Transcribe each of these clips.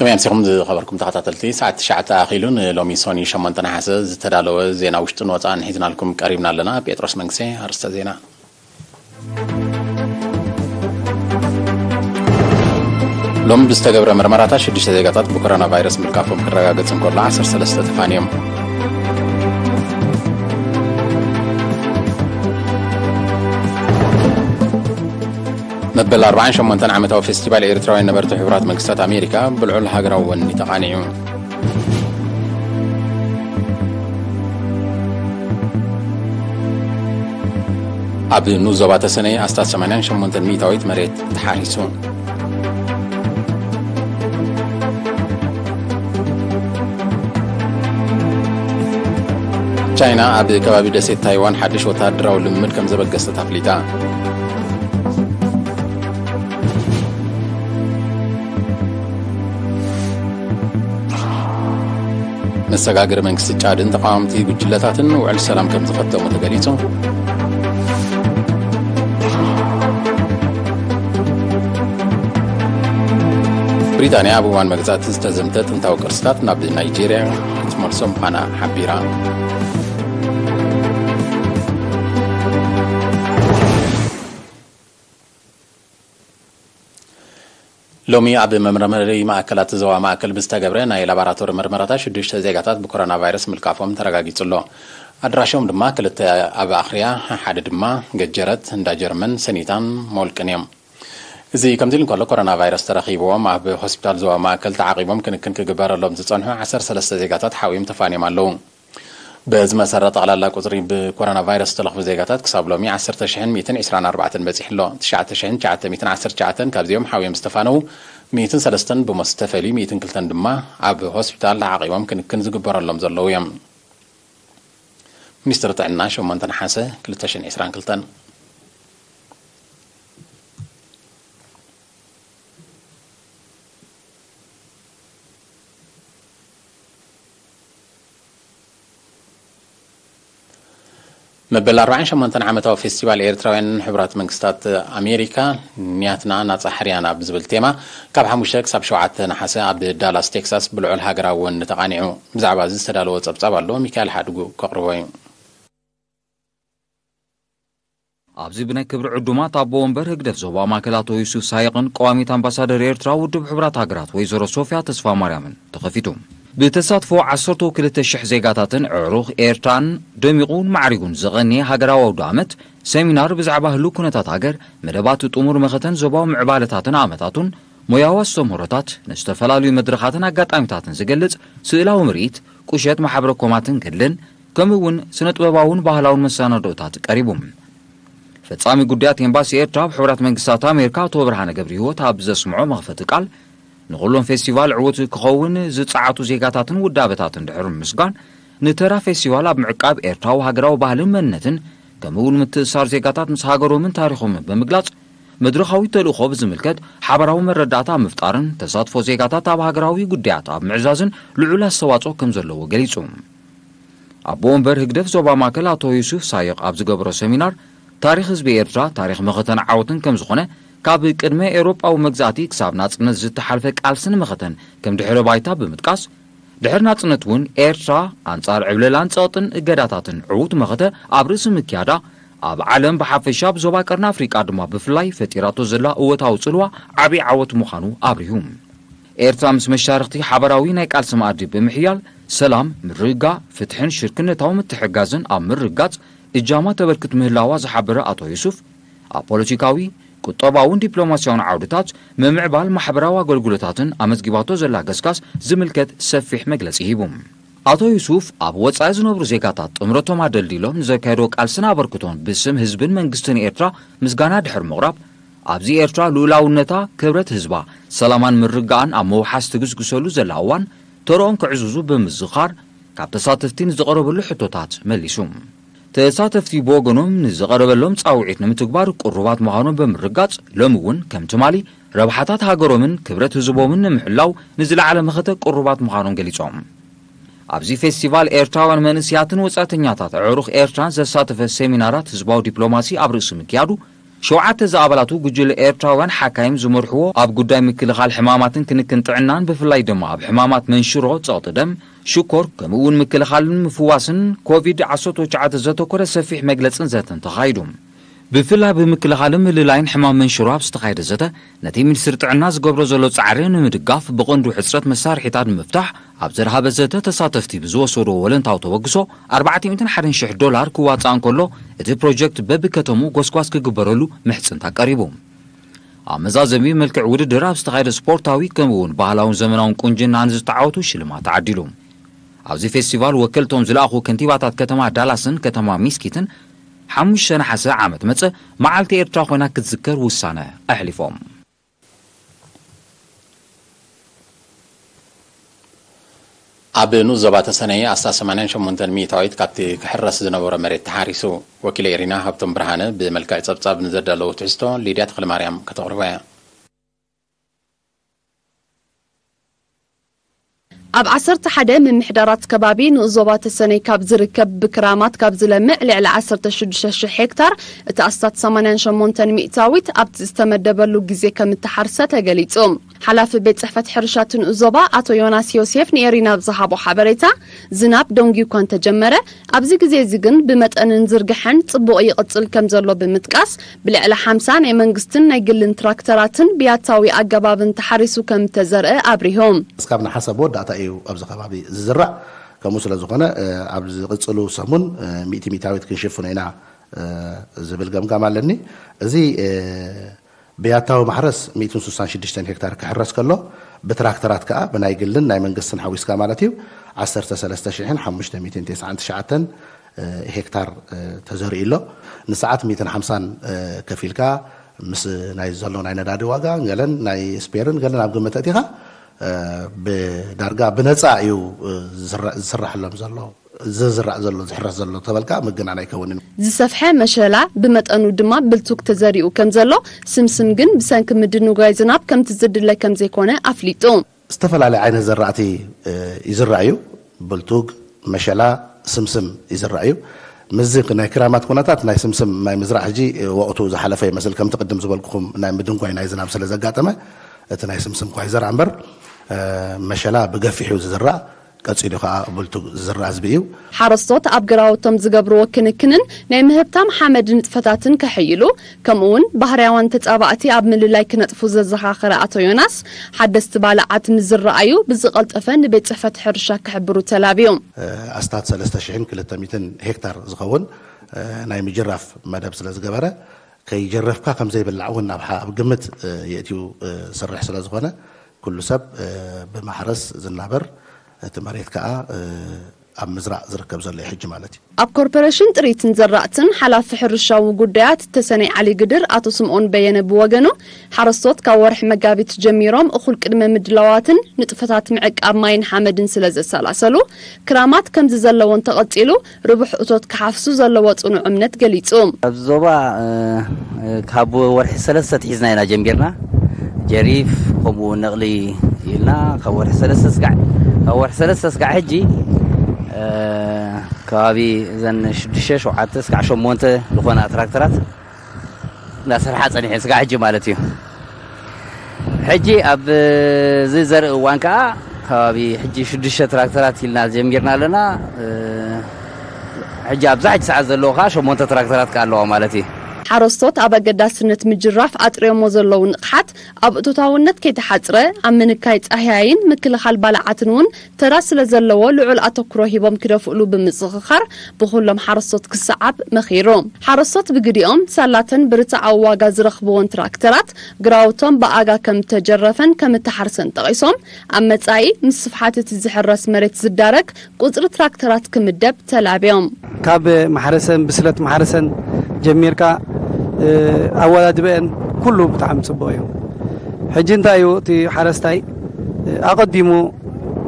ኣምሲኹም ዝኸበርኩም ተኸታተልቲ፣ ሰዓት ትሽዓተ ኣኺሉ ንሎሚ ሶኒ ሸሞንተ ነሓሰ ዝተዳለወ ዜና ውሽጥን ወፃእን ሒዝናልኩም ቀሪብና ኣለና። ጴጥሮስ መንግስቴ፣ ኣርእስተ ዜና። ሎሚ ብዝተገብረ መርመራታት ሽዱሽተ ዜጋታት ብኮሮና ቫይረስ ምልካፎም ክረጋገጽ እንከሎ ዓሰርተ ሰለስተ ተፋንዮም። መበል ኣርባዓን ሸሞንተን ዓመታዊ ፌስቲቫል ኤርትራውያን ነበርቲ ሕቡራት መንግስታት ኣሜሪካ ብልዑል ሃገራዊ ወኒ ተቓኒዑ። ኣብ ንኡስ ዞባ ተሰነይ ኣስታት ሰማንያን ሸሞንተን ሚእታዊት መሬት ተሓሪሱ። ቻይና ኣብ ከባቢ ደሴት ታይዋን ሓድሽ ወተሃደራዊ ልምምድ ከም ዘበገሰት ኣፍሊጣ። መሰጋገሪ መንግስቲ ጫድን ተቃወምቲ ጉጅለታትን ውዕል ሰላም ከም ዝኸተሙ ተገሊጹ። ብሪጣንያ ኣብ እዋን መግዛእቲ ዝተዘምተ ጥንታዊ ቅርስታት ናብ ናይጄርያ ክትመልሶ ምዃና ሓቢራ። ሎሚ ኣብ መመርመሪ ማእከላት ዞባ ማእከል ብዝተገብረ ናይ ላቦራቶሪ መርመራታት ሽዱሽተ ዜጋታት ብኮሮና ቫይረስ ምልካፎም ተረጋጊጹ ኣሎ። ኣድራሾም ድማ ክልተ ኣብ ኣኽርያ፣ ሓደ ድማ ገጀረት እንዳ ጀርመን ሰኒታን ሞልቅን እዮም። እዚ ከምዚ ኢሉ እንከሎ፣ ኮሮና ቫይረስ ተረኺብዎም ኣብ ሆስፒታል ዞባ ማእከል ተዓቒቦም ክንክን ክግበረሎም ዝጸንሑ ዓሰርተ ሰለስተ ዜጋታት ሓውዮም ተፋንዮም ኣለዉ። በዚ መሰረት፣ ጠቕላላ ቁጽሪ ብኮሮና ቫይረስ ዝተለኽፉ ዜጋታት ክሳብ ሎሚ ዓሰርተ ሽሕን ሚእትን ዕስራን ኣርባዕተን በጺሑ ኣሎ። ትሽዓተ ሽሕን ትሽዓተ ሚእትን ዓሰርተ ትሽዓተን ካብዚኦም ሓውዮም ዝተፋነዉ፣ ሚእትን ሰለስተን ብሞት ዝተፈልዩ፣ ሚእትን ክልተን ድማ ኣብ ሆስፒታል ተዓቒቦም ክንክን ዝግበረሎም ዘለዉ እዮም። ሚኒስትሪ ጥዕና፣ ሸሞንተ ነሓሰ ክልተ ሽሕን ዕስራን ክልተን። መበል ኣርባዓን ሸሞንተን ዓመታዊ ፌስቲቫል ኤርትራውያን ሕቡራት መንግስታት ኣሜሪካ፣ ኒያትና ናጻ ሕርያና ብዝብል ቴማ፣ ካብ ሓሙሽተ ክሳብ ሸውዓተ ነሓሰ ኣብ ዳላስ ቴክሳስ ብልዑል ሃገራዊ ወኒ ተቓኒዑ። ብዛዕባ እዚ ዝተዳለወ ጸብጻብ ኣሎ፣ ሚካኤል ሓድጉ ከቕርቦ እዩ። ኣብዚ ብናይ ክብሪ ዕዱማት ኣቦ ወንበር ህግደፍ ዞባ ማእከል ኣቶ ዩሱፍ ሳይቕን ቀዋሚት ኣምባሳደር ኤርትራ ውድብ ሕቡራት ሃገራት ወይዘሮ ሶፍያ ተስፋ ማርያምን ተኸፊቱ። ብተሳትፎ ዓሰርተ ክልተ ሽሕ ዜጋታትን ኣዕሩኽ ኤርትራን ደሚቑን ማዕሪጉን ዝቐንየ ሃገራዊ ኣውደ ኣመት፣ ሰሚናር ብዛዕባ ህሉው ኩነታት ሃገር፣ መደባት ጥሙር መኸተን ዞባዊ ምዕባለታትን ኣመታቱን፣ ሞያዊ ኣስተምህሮታት፣ ንዝተፈላለዩ መድረኻትን ኣጋጣሚታትን ዝገልጽ ስእላዊ ምርኢት፣ ቁሸት ማሕበረ ኮማትን ገድልን፣ ከምኡ እውን ስነ ጥበባውን ባህላውን መሰናድኦታት ቀሪቡ። ፈጻሚ ጉዳያት ኤምባሲ ኤርትራ ኣብ ሕቡራት መንግስታት ኣሜሪካ ኣቶ ብርሃነ ገብረ ህይወት ኣብ ዘስምዖ መኽፈቲ ቃል፣ ንኹሎም ፌስቲቫል ዕዉት ክኸውን ዝጸዓቱ ዜጋታትን ውዳበታትን ድሕሪ ምስጋን፣ ንተራ ፌስቲቫል ኣብ ምዕቃብ ኤርትራዊ ሃገራዊ ባህልን መንነትን፣ ከምኡ እውን ምትእስሳር ዜጋታት ምስ ሃገሮምን ታሪኾምን ብምግላጽ፣ መድረኻዊ ተልእኾ ብዝምልከት ሓባራዊ መረዳእታ ምፍጣርን ተሳትፎ ዜጋታት ኣብ ሃገራዊ ጉዳያት ኣብ ምዕዛዝን ልዑል ኣስተዋጽኦ ከም ዘለዎ ገሊጹ። ኣቦ ወንበር ህግደፍ ዞባ ማእከል ኣቶ ዩሱፍ ሳይቕ ኣብ ዝገበሮ ሰሚናር፣ ታሪኽ ህዝቢ ኤርትራ ታሪኽ መኸተን ዓወትን ከም ዝኾነ፣ ካብ ቅድመ ኤውሮጳዊ መግዛእቲ ክሳብ ናጽነት ዝተሓልፈ ቃልስን መኸተን ከም ድሕረ ባይታ ብምጥቃስ፣ ድሕሪ ናጽነት እውን ኤርትራ ኣንጻር ዕብለላን ጸቕጥን እገዳታትን ዕዉት መኸተ ኣብ ርእሲ ምክያዳ፣ ኣብ ዓለም ብሓፈሻ፣ ኣብ ዞባ ቀርኒ ኣፍሪቃ ድማ ብፍላይ ፈጢራቶ ዘላ እወታዊ ጽልዋ ዓቢ ዓወት ምዃኑ ኣብሪሁ። ኤርትራ ምስ መሻርኽቲ ሓባራዊ ናይ ቃልሲ መኣዲ ብምሕያል፣ ሰላም፣ ምርግጋእ፣ ፍትሕን ሽርክነታዊ ምትሕግጋዝን ኣብ ምርግጋጽ እጃማ ተበርክት ምህላዋ ዝሓበረ ኣቶ ዩሱፍ፣ ኣብ ፖለቲካዊ፣ ቁጠባውን ዲፕሎማስያውን ዓውድታት፣ ምምዕባል ማሕበራዊ ኣገልግሎታትን ኣመዝጊባቶ ዘላ ገስጋስ ዝምልከት ሰፊሕ መግለጺ ሂቡ። ኣቶ ዩሱፍ፣ ኣብ ወጻኢ ዝነብሩ ዜጋታት ጥምረቶም ኣደልዲሎም ንዘካየዶ ቃልስን ኣበርክቶን ብስም ህዝብን መንግስትን ኤርትራ ምስጋና ድሕሪ ምቕራብ፣ ኣብዚ ኤርትራ ልኡላውነታ፣ ክብረት ህዝባ፣ ሰላማን ምርግጋኣን ኣብ ምውሓስ ትግስግሰሉ ዘላ እዋን፣ ተርኦም ከዕዝዙ ብምዝኻር፣ ካብ ተሳተፍቲ ንዝቐረበሉ ሕቶታት መሊሱ። ተሳተፍቲ ብወገኖም ንዝቐረበሎም ጻውዒት ንምትግባር ቅሩባት ምዃኖም ብምርጋጽ፣ ሎሚ እውን ከም ትማሊ ረብሓታት ሃገሮምን ክብረት ህዝቦምን ንምሕላው ንዝለዓለ መኸተ ቅሩባት ምዃኖም ገሊጾም። ኣብዚ ፌስቲቫል ኤርትራውያን መንእሰያትን ወጻእተኛታት ኣዕሩኽ ኤርትራን ዘሳተፈ ሴሚናራት ህዝባዊ ዲፕሎማሲ ኣብ ርእሲ ምክያዱ፣ ሸውዓተ ዝኣባላቱ ጉጅለ ኤርትራውያን ሓካይም ዝመርሕዎ ኣብ ጉዳይ ምክልኻል ሕማማትን ክንክን ጥዕናን፣ ብፍላይ ድማ ኣብ ሕማማት መንሽሮ፣ ጸቕጢ ደም፣ ሽኮር፣ ከምኡ እውን ምክልኻልን ምፍዋስን ኮቪድ ዓሰርተ ትሽዓተ ዘተኮረ ሰፊሕ መግለጽን ዘተን ተኻይዱ። ብፍላይ ብምክልኻልን ምልላይን ሕማም መንሽሮ ኣብ ዝተኻየደ ዘተ፣ ነቲ ሚኒስትሪ ጥዕና ዝገብሮ ዘሎ ጻዕሪ ንምድጋፍ፣ ብቐንዱ ሕጽረት መሳርሒታት ንምፍታሕ ኣብ ዝተሃበ ዘተ፣ ተሳተፍቲ ብዝወሰድዎ ወለንታዊ ተበግሶ ኣርባዕተ ሚእትን ሓደን ሽሕ ዶላር ክዋጻእ እንከሎ፣ እቲ ፕሮጀክት በብከተሙ ጎስጓስ ክግበረሉ ምሕጽንታ ቀሪቡ። ኣብ መዛዘሚ፣ መልክዕ ውድድር ኣብ ዝተኻየደ ስፖርታዊ ከምኡ እውን ባህላውን ዘመናውን ቁንጅናን ዝተዓወቱ ሽልማት ተዓዲሉ። ኣብዚ ፌስቲቫል ወከልቶም ዝለኣኹ ከንቲባታት ከተማ ዳላስን ከተማ ሚስኪትን፣ ሓሙሽተ ነሓሰ ዓመት መጸ መዓልቲ ኤርትራ ኮይና ክትዝከር ውሳነ ኣሕሊፎም። ኣብ ንኡስ ዞባ ተሰነይ ኣስታት ሰማንያን ሸሞንተን ሚእታዊት ካብቲ ክሕረስ ዝነበሮ መሬት ተሓሪሱ። ወኪል ኤሪና ሃብቶም ብርሃነ ብመልክዕ ጸብጻብ ንዘዳለዎ ትሕዝቶ ሊድያ ተኽለማርያም ከተቕርቦ እያ። ኣብ ዓሰርተ ሓደ ምምሕዳራት ከባቢ ንኡስ ዞባ ተሰነይ ካብ ዝርከብ ብክራማት ካብ ዝለምዕ ልዕሊ ዓሰርተ ሽዱሽተ ሽሕ ሄክታር እቲ ኣስታት ሰማንያን ሸሞንተን ሚእታዊት ኣብቲ ዝተመደበሉ ግዜ ከም እተሓርሰ ተገሊጹ። ሓላፊ ቤት ጽሕፈት ሕርሻ እቲ ንኡስ ዞባ ኣቶ ዮናስ ዮሴፍ ንኤሪና ኣብ ዝሃቦ ሓበሬታ፣ ዝናብ ደንጊዩ እኳ እንተጀመረ፣ ኣብዚ ግዜ እዚ ግን ብመጠንን ዝርግሐን ጽቡቕ ይቕጽል ከም ዘሎ ብምጥቃስ፣ ብልዕሊ ሓምሳ ናይ መንግስትን ናይ ግልን ትራክተራትን ብያታዊ ኣገባብን ተሓሪሱ ከም እተዘርአ ኣብሪሆም። እስካብ ነሓሰ መወዳእታ እዩ ኣብዚ ከባቢ ዝዝራእ። ከምኡ ስለ ዝኾነ፣ እ፣ ኣብ ዝቕጽሉ ሰሙን፣ እ፣ ሚእቲ ሚእታዊት ክንሽፍኖ ኢና፣ እ፣ ዝብል ገምጋም ኣለኒ። እዚ፣ እ፣ ብያታዊ ማሕረስ ሚእትን ስሳን ሽዱሽተን ሄክታር ክሕረስ ከሎ፣ ብትራክተራት ከኣ ብናይ ግልን ናይ መንግስትን ሓዊስካ ማለት እዩ፣ ዓሰርተ ሰለስተ ሽሕን ሓሙሽተ ሚእትን ተስዓን ትሽዓተን ሄክታር፣ እ፣ ተዘሪኡ ኣሎ። ንሰዓት ሚእትን ሓምሳን፣ እ፣ ከፊልካ ምስ ናይ ዘሎ ናይ ነዳዲ ዋጋ፣ ገለን ናይ ስፔርን ገለን ኣብ ግምት ኣእቲኻ፣ እ፣ ብዳርጋ ብነጻ እዩ፣ እ፣ ዝስራ-፣ ዝስራሕሎም ዘሎ። ዝዝራእ ዘሎ፣ ዝሕረስ ዘሎ ተበልካ ምግናን ኣይከውንን። ዝሰፍሐ መሸላ፣ ብመጠኑ ድማ ብልቱግ ተዘሪኡ ከም ዘሎ፣ ስምስም ግን ብሰንኪ ምድንጓይ ዝናብ ከምቲ ዝድለ ከም ዘይኮነ ኣፍሊጡ። ዝተፈላለየ ዓይነት ዘራእቲ፣ እ፣ ይዝራእ እዩ። ብልቱግ፣ መሸላ፣ ስምስም ይዝራእ እዩ። ምስዚ ናይ ክራማት ኩነታት ናይ ስምስም ናይ ምዝራእ ሕጂ፣ እ፣ ወቕቱ ዝሓለፈ ይመስል። ከምቲ ቅድም ዝበልኩኹም ናይ ምድንጓይ ናይ ዝናብ ስለ ዘጋጠመ፣ እቲ ናይ ስምስም እኳ ይዘርኣ እምበር፣ እ፣ መሸላ ብገፊሕ እዩ ዝዝራእ። ቀጺሉ ከኣ ብልቱግ ዝዝራእ ዝብኢ እዩ። ሓረስቶት ኣብ ግራውቶም ዝገብርዎ ክንክንን ናይ ምህብታም ሓመድ ንጥፈታትን ከሐይሉ፣ ከምኡውን ባህርያውያን ተጻባእቲ ኣብ ምልላይ ክነጥፉ ዘዘኻኸረ ኣቶ ዮናስ፣ ሓደስቲ ባልዓት ምስ ዝረኣዩ ብዝቐልጠፈ ንቤት ጽሕፈት ሕርሻ ክሕብሩ ተላብዮም። ኣስታት ሰለስተ ሽሕን ክልተ ሚእትን ሄክታር ዝኸውን ናይ ምጅራፍ መደብ ስለ ዝገበረ፣ ከይጀረፍካ ከም ዘይብላዕ እውን ኣብ ሓ-፣ ኣብ ግምት የእትዩ ዝስርሕ ስለ ዝኾነ፣ ኩሉ ሰብ ብማሕረስ ዝናበር፣ እቲ መሬት ከኣ ኣብ ምዝራእ ዝርከብ ዘሎ እዩ ሕጂ ማለት እዩ። ኣብ ኮርፖሬሽን ጥሪትን ዘራእትን ሓላፊ ሕርሻዊ ጉዳያት ተሰነይ ዓሊ ግድር ኣቶ ስምኦን በየነ ብወገኑ፣ ሓረስቶት ካብ ወርሒ መጋቢት ጀሚሮም እኹል ቅድመ ምድላዋትን ንጥፈታት ምዕቃብ ማይን ሓመድን ስለ ዘሰላሰሉ፣ ክራማት ከምዚ ዘለዎ እንተቐጺሉ ርቡሕ እቶት ክሓፍሱ ዘለዎ ጽኑዕ እምነት ገሊጹ። ኣብዚ ዞባ፣ እ፣ እ፣ ካብ ወርሒ ሰለስተ ትሒዝና ኢና ጀሚርና። ጀሪፍ፣ ከምኡ እውን ነቕሊ ኢልና ካብ ወርሒ ሰለስተ ስጋዕ፣ ካብ ወርሒ ሰለስተ ስጋዕ ሕጂ፣ እ፣ ከባቢ እዘን ሽዱሽተ፣ ሸውዓተ ስጋዕ ሸሞንተ ዝኾና ትራክተራት እናሰርሓ ጸኒሐን ስጋዕ ሕጂ ማለት እዩ። ሕጂ ኣብ እዚ ዘርኢ እዋን ከኣ ከባቢ ሕጂ ሽዱሽተ ትራክተራት ኢልና ጀሚርና ኣለና። እ፣ ሕጂ ኣብዛ ሕጂ ሰዓት ዘለዎ ከኣ ሸሞንተ ትራክተራት ከኣ ኣለዋ ማለት እዩ። ሓረስቶት ኣብ ኣገዳስነት ምጅራፍ ኣጥርዮሞ ዘለዉ ንቕሓት ኣብ እቶታውነት ከይተሓጽረ፣ ኣብ ምንካይ ጻህያይን ምክልኻል ባልዓትን እውን ተራ ስለ ዘለዎ ልዑል ኣተኩሮ ሂቦም ክደፍእሉ ብምዝኽኻር ብኹሎም ሓረስቶት ክሰዓብ መኺሩ። ሓረስቶት ብግዲኦም ሳላተን ብርትዓዊ ዋጋ ዝረኽብዎን ትራክተራት ግራውቶም ብኣጋ ከም እተጀረፈን ከም እተሓርሰን ጠቒሶም፣ ኣብ መጻኢ ምስ ስፍሓት እቲ ዝሕረስ መሬት ዝዳረግ ቁጽሪ ትራክተራት ክምደብ ተላብዮም። ካብ ማሕረሰን ብስለት ማሕረሰን ጀሚርካ፣ እ፣ ኣወዳድበአን ኩሉ ብጣዕሚ ጽቡቕ እዩ። ሕጂ እንታይ እዩ እቲ ሓረስታይ፣ እ፣ ኣቐዲሙ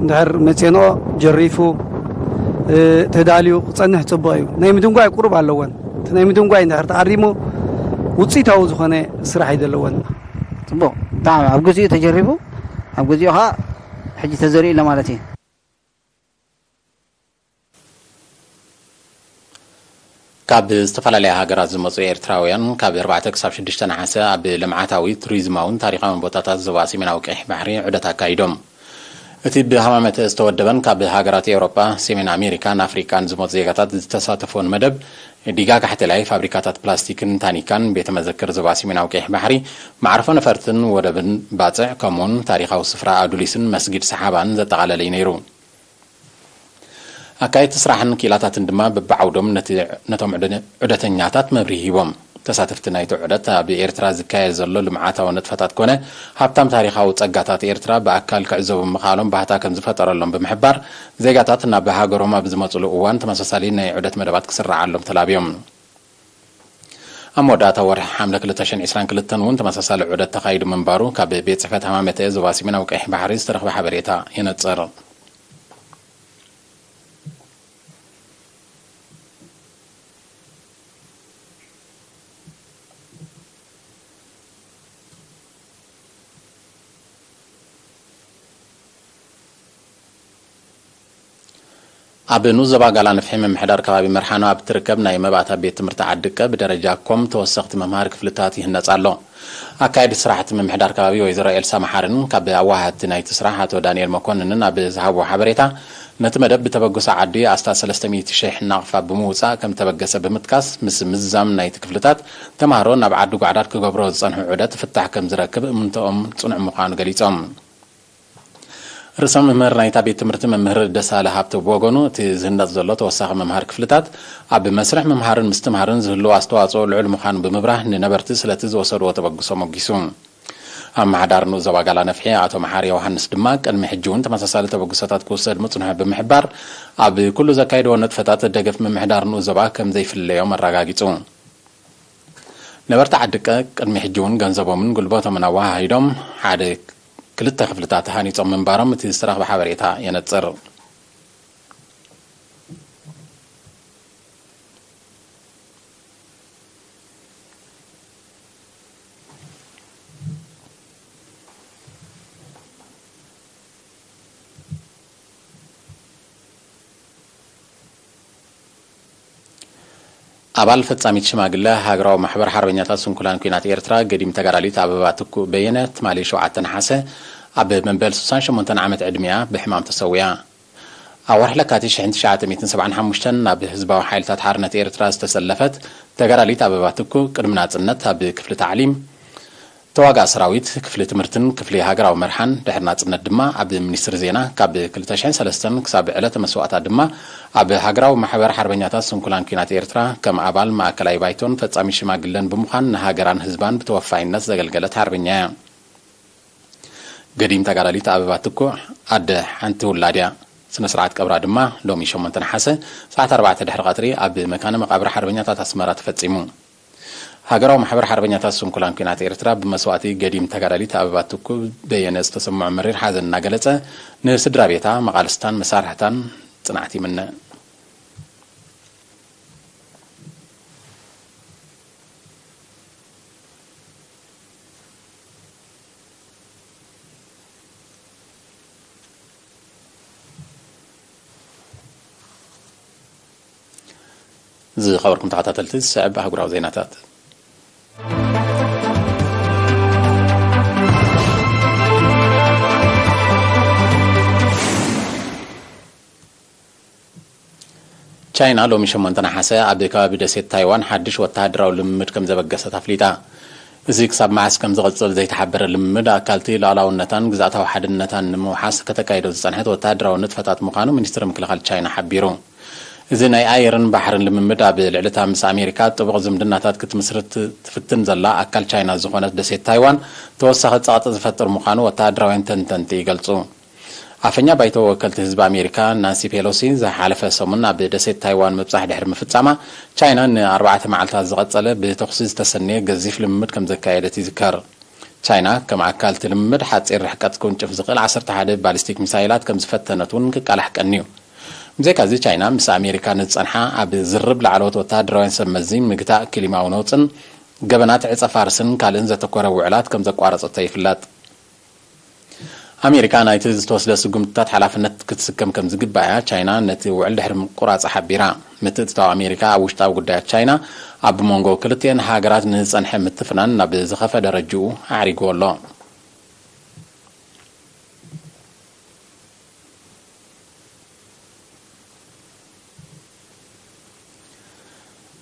እንድሕር መጼንኦ ጀሪፉ፣ እ፣ ተዳልዩ ክጸንሕ ጽቡቕ እዩ። ናይ ምድንጓይ ቁሩብ ኣለወን። እቲ ናይ ምድንጓይ እንድሕር ተኣሪሙ ውጽኢታዊ ዝኾነ ስራሕ እዩ ዘለወን። ጽቡቕ። ብጣዕሚ ኣብ ግዚኡ ተጀሪቡ፣ ኣብ ግዚኡ ኸኣ ሕጂ ተዘሪኡ ኣሎ ማለት እዩ። ካብ ዝተፈላለያ ሃገራት ዝመጹ ኤርትራውያን ካብ ኣርባዕተ ክሳብ ሽዱሽተ ነሓሰ ኣብ ልምዓታዊ፣ ቱሪዝማውን ታሪኻውን ቦታታት ዞባ ሰሜናዊ ቀይሕ ባሕሪ ዑደት ኣካይዶም። እቲ ብሃማመተ ዝተወደበን ካብ ሃገራት ኤውሮጳ፣ ሰሜን ኣሜሪካን ኣፍሪቃን ዝመጹ ዜጋታት ዝተሳተፎን መደብ፣ ዲጋ ካሕቴላይ፣ ፋብሪካታት ፕላስቲክን ታኒካን፣ ቤተ መዘክር ዞባ ሰሜናዊ ቀይሕ ባሕሪ፣ መዕርፎ ነፈርትን ወደብን ባጽዕ፣ ከምኡውን ታሪኻዊ ስፍራ ኣዱሊስን መስጊድ ሰሓባን ዘጠቓለለ እዩ ነይሩ። ኣካየድቲ ስራሕን ክኢላታትን ድማ በብዓውዶም ነቲ፣ ነቶም ዑደ-፣ ዑደተኛታት መብርሂ ሂቦም። ተሳተፍቲ ናይቲ ዑደት ኣብ ኤርትራ ዝካየድ ዘሎ ልምዓታዊ ንጥፈታት ኮነ ሃብታም ታሪኻዊ ጸጋታት ኤርትራ ብኣካል ክዕዘቡ ምኽኣሎም ባህታ ከም ዝፈጠረሎም ብምሕባር፣ ዜጋታት ናብ ሃገሮም ኣብ ዝመጽሉ እዋን ተመሳሳሊ ናይ ዑደት መደባት ክስረዓሎም ተላብዮም። ኣብ መወዳእታ ወርሒ ሓምለ ክልተ ሽሕን ዕስራን ክልተን እውን ተመሳሳሊ ዑደት ተኻይዱ ምንባሩ ካብ ቤት ጽሕፈት ሃማመተ ዞባ ሰሜናዊ ቀይሕ ባሕሪ ዝተረኽበ ሓበሬታ የነጽር። ኣብ ንኡስ ዞባ ጋላ ነፍሒ ምምሕዳር ከባቢ መርሓኖ ኣብ ትርከብ ናይ መባእታ ቤት ትምህርቲ ዓድቀ ብደረጃ ኮም ተወሰኽቲ መምሃሪ ክፍልታት ይህነጽ ኣሎ። ኣካየዲ ስራሕቲ ምምሕዳር ከባቢ ወይዘሮ ኤልሳ መሓርን ካብ ኣዋሃድቲ ናይቲ ስራሕ ኣቶ ዳንኤል መኮንንን ኣብ ዝሃብዎ ሓበሬታ፣ ነቲ መደብ ብተበግሶ ዓዲ ኣስታት ሰለስተ ሚእቲ ሽሕ ናቕፋ ብምውጻእ ከም ተበገሰ ብምጥቃስ፣ ምስ ምዝዛም ናይቲ ክፍልታት ተማሃሮ ናብ ዓዲ ጓዕዳድ ክገብሮ ዝጸንሑ ዑደት ፍታሕ ከም ዝረክብ እምንቶኦም ጽኑዕ ምዃኑ ገሊጾም። ርእሰ መምህር ናይታ ቤት ትምህርቲ መምህር ደሳለ ሃብተ ብወገኑ፣ እቲ ዝህነጽ ዘሎ ተወሳኺ መምሃሪ ክፍልታት ኣብ መስርሕ ምምሃርን ምስትምሃርን ዝህልዎ ኣስተዋጽኦ ልዑል ምዃኑ ብምብራህ፣ ንነበርቲ ስለቲ ዝወሰድዎ ተበግሶ ሞጊሱ። ኣመሓዳሪ ንኡስ ዞባ ጋላ ነፍሒ ኣቶ መሓሪ ዮሃንስ ድማ፣ ቅድሚ ሕጂ እውን ተመሳሳሊ ተበግሶታት ክውሰድ ምጽንሑ ብምሕባር፣ ኣብ ኩሉ ዘካየድዎ ንጥፈታት ደገፍ ምምሕዳር ንኡስ ዞባ ከም ዘይፍለዮም ኣረጋጊጹ። ነበርቲ ዓድቀ ቅድሚ ሕጂ እውን ገንዘቦምን ጉልበቶምን ኣወሃሂዶም ሓደ ክልተ ክፍልታት ሃኒጾም ምንባሮም እቲ ዝተረኽበ ሓበሬታ የነጽር። ኣባል ፈጻሚት ሽማግለ ሃገራዊ ማሕበር ሓርበኛታት ስንኩላን ኲናት ኤርትራ፣ ገዲም ተጋዳሊት ኣበባ ትኩእ በየነ፣ ትማሊ ሸውዓተ ነሓሰ ኣብ መበል ስሳን ሸሞንተን ዓመት ዕድሚኣ ብሕማም ተሰዊኣ። ኣብ ወርሒ ለካቲት ሽሕን ትሽዓተ ሚእትን ሰብዓን ሓሙሽተን ናብ ህዝባዊ ሓይልታት ሓርነት ኤርትራ ዝተሰለፈት ተጋዳሊት ኣበባ ትኩእ፣ ቅድሚ ናጽነት ኣብ ክፍሊ ታዕሊም ተዋጋእ ሰራዊት፣ ክፍሊ ትምህርትን ክፍሊ ሃገራዊ መርሓን፣ ድሕሪ ናጽነት ድማ ኣብ ሚኒስትሪ ዜና፣ ካብ ክልተ ሽሕን ሰለስተን ክሳብ ዕለተ መስዋእታ ድማ ኣብ ሃገራዊ ማሕበር ሓርበኛታት ስንኩላን ኲናት ኤርትራ ከም ኣባል ማእከላይ ባይቶን ፈጻሚ ሽማግለን ብምዃን ንሃገራን ህዝባን ብተወፋይነት ዘገልገለት ሓርበኛ እያ። ገዲም ተጋዳሊት ኣበባ ትኩእ ኣደ ሓንቲ ውላድ እያ። ስነ ስርዓት ቀብራ ድማ ሎሚ ሸሞንተ ነሓሰ ሰዓት ኣርባዕተ ድሕሪ ቀትሪ ኣብ መካነ መቃብር ሓርበኛታት ኣስመራ ተፈጺሙ። ሃገራዊ ማሕበር ሓርበኛታት ስንኩላን ኲናት ኤርትራ ብመስዋእቲ ገዲም ተጋዳሊት ኣበባ ትኩእ በየነ ዝተሰምዖ መሪር ሓዘን እናገለጸ፣ ንስድራ ቤታ፣ መቓልስታን መሳርሕታን ጽንዓት ይምነ። ዝኸበርኩም ተኸታተልቲ፣ ዝስዕብ ኣህጉራዊ ዜናታት። ቻይና ሎሚ ሸሞንተ ነሓሰ ኣብ ከባቢ ደሴት ታይዋን ሓድሽ ወተሃደራዊ ልምምድ ከም ዘበገሰት ኣፍሊጣ። እዚ ክሳብ መዓስ ከም ዝቕጽል ዘይተሓበረ ልምምድ፣ ኣካልቲ ሉዓላውነታን ግዝኣታዊ ሓድነታን ንምውሓስ ከተካይዶ ዝጸንሐት ወተሃደራዊ ንጥፈታት ምዃኑ ሚኒስትሪ ምክልኻል ቻይና ሓቢሩ። እዚ ናይ ኣየርን ባሕርን ልምምድ፣ ኣብ ልዕሊ እታ ምስ ኣሜሪካ ጥቡቕ ዝምድናታት ክትምስርት ትፍትን ዘላ ኣካል ቻይና ዝኾነት ደሴት ታይዋን፣ ተወሳኺ ጸቕጢ ዝፈጥር ምዃኑ ወተሃደራውያን ተንተንቲ ይገልጹ። ኣፈኛ ባይቶ ወከልቲ ህዝቢ ኣሜሪካ ናንሲ ፔሎሲ ዝሓለፈ ሰሙን ኣብ ደሴት ታይዋን ምብጻሕ ድሕሪ ምፍጻማ፣ ቻይና ንኣርባዕተ መዓልታት ዝቐጸለ ብተኹሲ ዝተሰነየ ገዚፍ ልምምድ ከም ዘካየደት ይዝከር። ቻይና ከም ኣካል እቲ ልምምድ ሓጺር ርሕቀት ክውንጭፍ ዝኽእል ዓሰርተ ሓደ ባሊስቲክ ሚሳይላት ከም ዝፈተነት እውን ክቃላሕ ቀንዩ። ብዘይካዚ፣ ቻይና ምስ ኣሜሪካ ንዝጸንሓ ኣብ ዝርርብ ላዕለዎት ወተሃደራውያን ሰብ መዚ፣ ምግታእ ክሊማዊ ነውጽን ገበናት ዕጸ ፋርስን ካልእን ዘተኮረ ውዕላት ከም ዘቋረጸቶ ይፍለጥ። ኣሜሪካ ናይቲ ዝተወስደ ስጉምትታት ሓላፍነት ክትስከም ከም ዝግባእ እያ ቻይና ነቲ ውዕል ድሕሪ ምቁራጻ ሓቢራ። ምትእትታው ኣሜሪካ ኣብ ውሽጣዊ ጉዳያት ቻይና ኣብ መንጎ ክልቲኤን ሃገራት ንዝጸንሐ ምትፍናን ናብ ዝኸፈ ደረጅኡ ኣዕሪግዎ ኣሎ።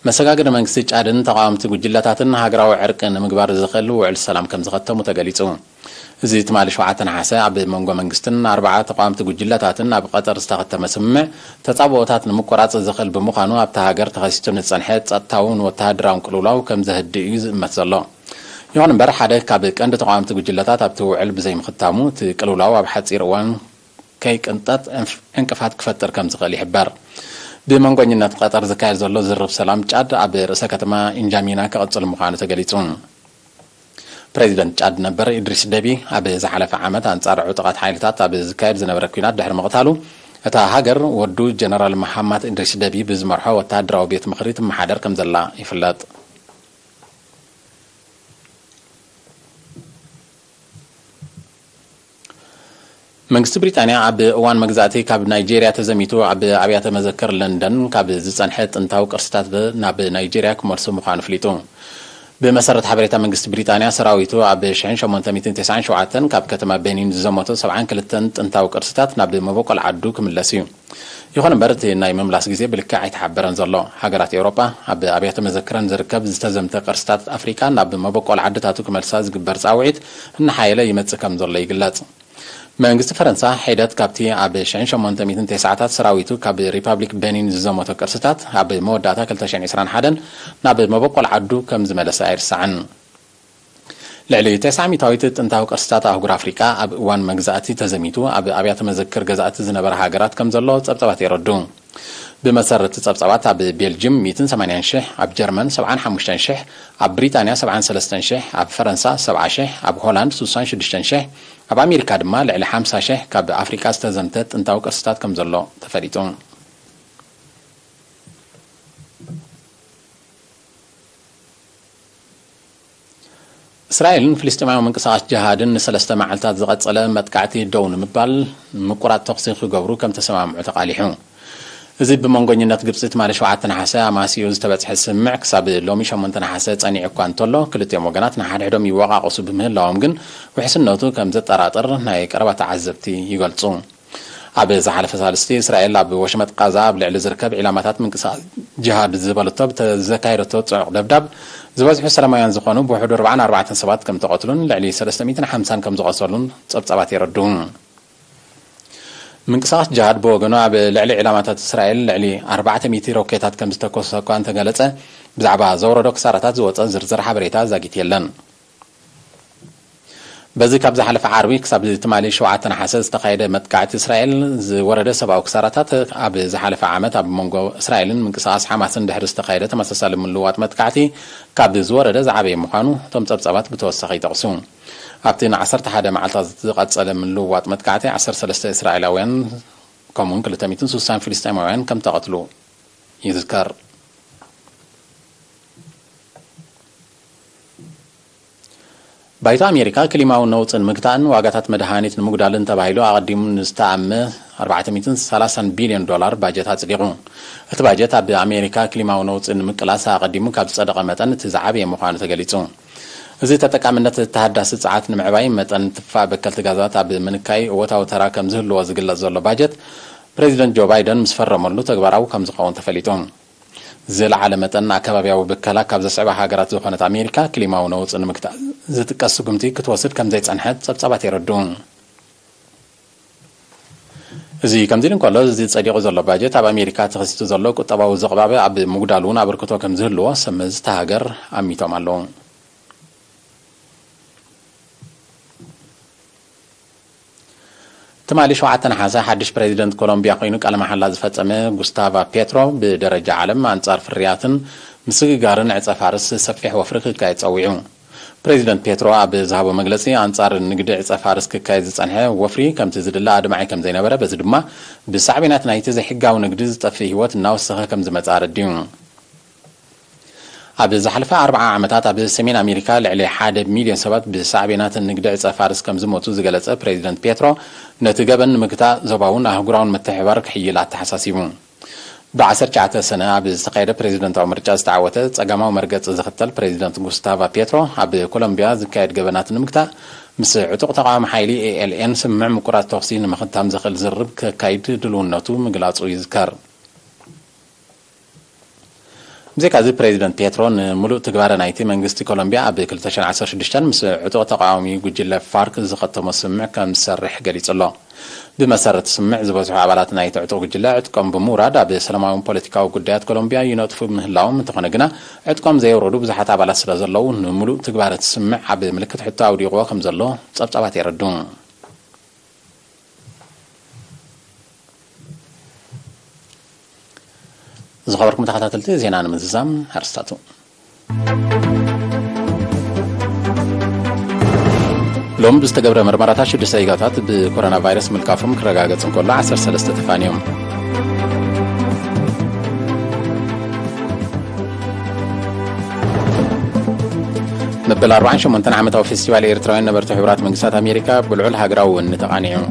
መሰጋገሪ መንግስቲ ጫድን ተቓወምቲ ጉጅለታትን ሃገራዊ ዕርቂ ንምግባር ዝኽእል ውዕል ሰላም ከም ዝኸተሙ ተገሊጹ። እዚ ትማሊ ሸውዓተ ነሓሰ ኣብ መንጎ መንግስትን ኣርባዓ ተቓወምቲ ጉጅለታትን ኣብ ቀጠር ዝተኸተመ ስምምዕ ተጻብኦታት ንምቁራጽ ዝኽእል ብምዃኑ ኣብታ ሃገር ተኸሲቱ ንዝጸንሐ ጸጥታውን ወተሃደራውን ቅልውላው ከም ዘህድእ እዩ ዝእመት ዘሎ። ይኹን እምበር ሓደ ካብ ቀንዲ ተቓወምቲ ጉጅለታት ኣብቲ ውዕል ብዘይምኽታሙ እቲ ቅልውላው ኣብ ሓጺር እዋን ከይቅንጠጥ ዕንፍ-፣ ዕንቅፋት ክፈጥር ከም ዝኽእል ይሕበር። ብመንጎኝነት ቀጠር ዝካየድ ዘሎ ዝርርብ ሰላም ጫድ ኣብ ርእሰ ከተማ ኢንጃሚና ክቕጽል ምዃኑ ተገሊጹ። ፕሬዚደንት ጫድ ነበር ኢድሪስ ደቢ ኣብ ዝሓለፈ ዓመት ኣንጻር ዕጡቓት ሓይልታት ኣብ ዝካየድ ዝነበረ ኲናት ድሕሪ ምቕታሉ እታ ሃገር ወዱ ጀነራል መሓማት ኢድሪስ ደቢ ብዝመርሖ ወተሃደራዊ ቤት ምኽሪ ትመሓደር ከም ዘላ ይፍለጥ። መንግስቲ ብሪጣንያ ኣብ እዋን መግዛእቲ ካብ ናይጄርያ ተዘሚቱ ኣብ ኣብያተ መዘክር ለንደን ካብ ዝጸንሐ ጥንታዊ ቅርስታት ናብ ናይጄርያ ክመልሱ ምዃኑ ኣፍሊጡ። ብመሰረት ሓበሬታ መንግስቲ ብሪጣንያ፣ ሰራዊቱ ኣብ ሽሕን ሸሞንተ ሚእትን ተስዓን ሸውዓተን ካብ ከተማ ቤኒን ዝዘመቶ ሰብዓን ክልተን ጥንታዊ ቅርስታት ናብ መበቆል ዓዱ ክምለስ እዩ። ይኹን እምበር፣ እቲ ናይ ምምላስ ግዜ ብልክዕ ኣይተሓበረን ዘሎ። ሃገራት ኤውሮጳ ኣብ ኣብያተ መዘክረን ዝርከብ ዝተዘምተ ቅርስታት ኣፍሪቃ ናብ መበቆል ዓድታቱ ክመልሳ ዝግበር ጻውዒት እናሓየለ ይመጽእ ከም ዘሎ ይግለጽ። መንግስቲ ፈረንሳ ሒደት ካብቲ ኣብ ሽሕን ሸሞንተ ሚእትን ተስዓታት ሰራዊቱ ካብ ሪፓብሊክ ቤኒን ዝዘመቶ ቅርስታት ኣብ መወዳእታ ክልተ ሽሕን ዕስራን ሓደን ናብ መበቆል ዓዱ ከም ዝመለሰ ኣይርሳዕን። ልዕሊ ተስዓ ሚእታዊት ጥንታዊ ቅርስታት ኣህጉር ኣፍሪቃ ኣብ እዋን መግዛእቲ ተዘሚቱ ኣብ ኣብያተ መዘክር ገዛእቲ ዝነበራ ሃገራት ከም ዘሎ ጸብጻባት የረዱ። ብመሰረት ጸብጻባት ኣብ ቤልጅም ሚእትን ሰማንያን ሽሕ፣ ኣብ ጀርመን ሰብዓን ሓሙሽተን ሽሕ፣ ኣብ ብሪጣንያ ሰብዓን ሰለስተን ሽሕ፣ ኣብ ፈረንሳ ሰብዓ ሽሕ፣ ኣብ ሆላንድ ስሳን ሽዱሽተን ሽሕ፣ ኣብ ኣሜሪካ ድማ ልዕሊ ሓምሳ ሽሕ ካብ ኣፍሪቃ ዝተዘምተ ጥንታዊ ቅርስታት ከም ዘሎ ተፈሊጡ። እስራኤልን ፍልስጤማዊ ምንቅስቓስ ጅሃድን ንሰለስተ መዓልታት ዝቐጸለ መጥቃዕቲ ደው ንምባል ምቁራጽ ተኹሲ ክገብሩ ከም ተሰማምዑ ተቓሊሑ። እዚ ብመንጎኝነት ግብጺ ትማሊ ሸውዓተ ነሓሰ ኣማሲኡ ዝተበጽሐ ስምምዕ ክሳብ ሎሚ ሸሞንተ ነሓሰ ጸኒዑ እኳ እንተሎ፣ ክልቲኦም ወገናት ንሓድሕዶም ይወቃቐሱ ብምህላዎም ግን ውሕስነቱ ከም ዘጠራጥር ናይ ቀረባ ተዓዘብቲ ይገልጹ። ኣብ ዝሓለፈ ሳልስቲ እስራኤል ኣብ ወሽመጥ ቃዛ ኣብ ልዕሊ ዝርከብ ዒላማታት ምንቅስቓስ ጅሃድ ዝበለቶ ብተዘካየደቶ ጽዑቕ ደብዳብ ዝበዝሑ ሰላማውያን ዝኾኑ ብውሕዱ ኣርባዓን ኣርባዕተን ሰባት ከም ተቐትሉን ልዕሊ ሰለስተ ሚእትን ሓምሳን ከም ዝቖሰሉን ጸብጻባት የረድኡ። ምንቅስቓስ ጅሃድ ብወገኑ ኣብ ልዕሊ ዒላማታት እስራኤል ልዕሊ ኣርባዕተ ሚእቲ ሮኬታት ከም ዝተኮሰ እኳ እንተገለጸ፣ ብዛዕባ ዘውረዶ ክሳራታት ዝወጸ ዝርዝር ሓበሬታ ዛጊት የለን። በዚ ካብ ዝሓለፈ ዓርቢ ክሳብ ትማሊ ሸውዓተ ነሓሰ ዝተኻየደ መጥቃዕቲ እስራኤል ዝወረደ ሰብኣዊ ክሳራታት፣ ኣብ ዝሓለፈ ዓመት ኣብ መንጎ እስራኤልን ምንቅስቓስ ሓማስን ድሕሪ ዝተኻየደ ተመሳሳሊ ምልውዋጥ መጥቃዕቲ ካብ ዝወረደ ዝዓበየ ምዃኑ እቶም ጸብጻባት ብተወሳኺ ይጠቕሱ። ኣብቲ ንዓሰርተ ሓደ መዓልታት ዝቐጸለ ምልውዋጥ መጥቃዕቲ ዓሰርተ ሰለስተ እስራኤላውያን ከምኡውን ክልተ ሚእትን ስሳን ፍልስጤማውያን ከም ተቐትሉ ይዝከር። ባይቶ ኣሜሪካ ክሊማዊ ነውጺ ንምግታእን ዋጋታት መድሃኒት ንምጉዳልን ተባሂሉ ኣቐዲሙ ንዝተኣመ ኣርባዕተ ሚእትን ሰላሳን ቢልዮን ዶላር ባጀት ኣጽዲቑ። እቲ ባጀት ኣብ ኣሜሪካ ክሊማዊ ነውጺ ንምቅላስ ኣቐዲሙ ካብ ዝጸደቐ መጠን እቲ ዝዓበየ ምዃኑ ተገሊጹ። እዚ ተጠቃምነት ተሃዳሲ ጸዓት ንምዕባይ፣ መጠን ትፋእ በከልቲ ጋዛት ኣብ ምንካይ እወታዊ ተራ ከም ዝህልዎ ዝግለጽ ዘሎ ባጀት፣ ፕሬዚደንት ጆ ባይደን ምስ ፈረመሉ ተግባራዊ ከም ዝኸውን ተፈሊጡ። ዝለዓለ መጠን ኣከባቢያዊ ብከላ ካብ ዘስዕባ ሃገራት ዝኾነት ኣሜሪካ፣ ክሊማዊ ነውጺ ንምግታእ ዝጥቀስ ስጉምቲ ክትወስድ ከም ዘይጸንሐት ጸብጻባት የረድኡ። እዚ ከምዚ ኢሉ እንከሎ፣ እዚ ጸዲቑ ዘሎ ባጀት ኣብ ኣሜሪካ ተኸሲቱ ዘሎ ቁጠባዊ ዝቕባበ ኣብ ምጉዳል እውን ኣበርክቶ ከም ዝህልዎ ሰብ መዚ እታ ሃገር ኣሚቶም ኣለዉ። ትማሊ ሸውዓተ ነሓሰ ሓድሽ ፕሬዚደንት ኮሎምቢያ ኮይኑ ቃለ መሓላ ዝፈጸመ ጉስታቫ ፔትሮ፣ ብደረጃ ዓለም ኣንጻር ፍርያትን ምስግጋርን ዕጸ ፋርስ ሰፊሕ ወፍሪ ክካየድ ጸዊዑ። ፕሬዚደንት ፔትሮ ኣብ ዝሃቦ መግለጺ፣ ኣንጻር ንግዲ ዕጸ ፋርስ ክካየድ ዝጸንሐ ወፍሪ ከምቲ ዝድለ ኣድማዒ ከም ዘይነበረ፣ በዚ ድማ ብሳዕቤናት ናይቲ ዘይሕጋዊ ንግዲ ዝጠፍእ ህይወት እናወሰኸ ከም ዝመጽእ ኣረዲኡ። ኣብ ዝሓለፈ ኣርብዓ ዓመታት ኣብ ሰሜን ኣሜሪካ ልዕሊ ሓደ ሚልዮን ሰባት ብሳዕቤናት ንግዲ ዕጸ ፋርስ ከም ዝሞቱ ዝገለጸ ፕሬዚደንት ፔትሮ፣ ነቲ ገበን ንምግታእ ዞባውን ኣህጉራውን ምትሕብባር ክሕይል ኣተሓሳሲቡ። ብ ዓሰርተ ትሽዓተ ሰነ ኣብ ዝተኻየደ ፕሬዚደንታዊ ምርጫ ዝተዓወተ ጸጋማዊ መርገጺ ዝኽተል ፕሬዚደንት ጉስታቫ ፔትሮ፣ ኣብ ኮሎምቢያ ዝካየድ ገበናት ንምግታእ ምስ ዕጡቕ ተቓዋሚ ሓይሊ ኤ ኤል ኤን ስምምዕ ምቁራጽ ተኹሲ ንምኽታም ዘኽእል ዝርርብ ከካይድ ድልውነቱ ምግላጹ ይዝከር። ብዘይካዚ ፕሬዚደንት ፔትሮ ንምሉእ ትግባረ ናይቲ መንግስቲ ኮሎምቢያ ኣብ ክልተ ሽሕን ዓሰርተ ሽዱሽተን ምስ ዕጡቕ ተቓዋሚ ጉጅለ ፋርክ ዝኸተሞ ስምምዕ ከም ዝሰርሕ ገሊጹ ኣሎ። ብመሰረት ስምምዕ ዝበዝሑ ኣባላት ናይቲ ዕጡቕ ጉጅለ ዕጥቆም ብምውራድ ኣብ ሰላማውን ፖለቲካዊ ጉዳያት ኮሎምቢያ ይነጥፉ ምህላዎም፣ እንተኾነ ግና ዕጥቆም ዘየውረዱ ብዙሓት ኣባላት ስለ ዘለዉ ንምሉእ ትግባረ እቲ ስምምዕ ኣብ ምልክት ሕቶ ኣውዲቕዎ ከም ዘሎ ጸብጻባት የረድኡ። ዝኸበርኩም ተኸታተልቲ ዜና ንምዝዛም ኣርስታቱ። ሎም ብዝተገብረ መርመራታት ሽዱሽተ ዜጋታት ብኮሮና ቫይረስ ምልካፎም ክረጋገጽ እንከሎ ዓሰርተ ሰለስተ ተፋንዮም። መበል ኣርባዓን ሸሞንተን ዓመታዊ ፌስቲቫል ኤርትራውያን ነበርቲ ሕቡራት መንግስታት ኣሜሪካ ብልዑል ሃገራዊ ወኒ ተቓኒዑ።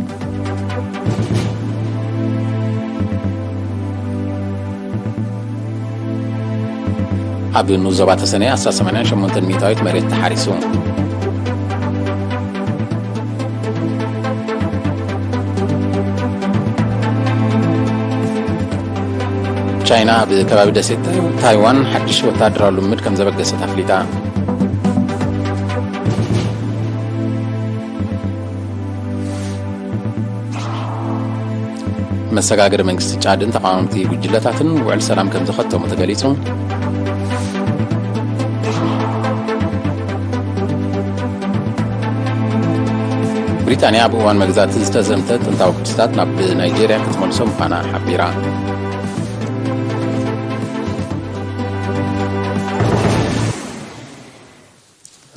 ኣብ ንኡስ ዞባ ተሰነየ ኣስታት ሰማንያን ሸሞንተን ሚእታዊት መሬት ተሓሪሱ። ቻይና ኣብ ከባቢ ደሴት ታይዋን ሓድሽ ወታደራዊ ልምምድ ከም ዘበገሰት ኣፍሊጣ። መሰጋገሪ መንግስቲ ጫድን ተቓወምቲ ጉጅለታትን ውዕል ሰላም ከም ዝኸተሙ ተገሊጹ። ብሪጣንያ ኣብ እዋን መግዛእቲ ዝተዘምተ ጥንታዊ ቅርስታት ናብ ናይጄርያ ክትመልሶ ምዃና ሓቢራ።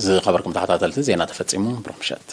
ዝኸበርኩም ተኸታተልቲ፣ ዜና ተፈጺሙ። ብሩኽ ምሸት።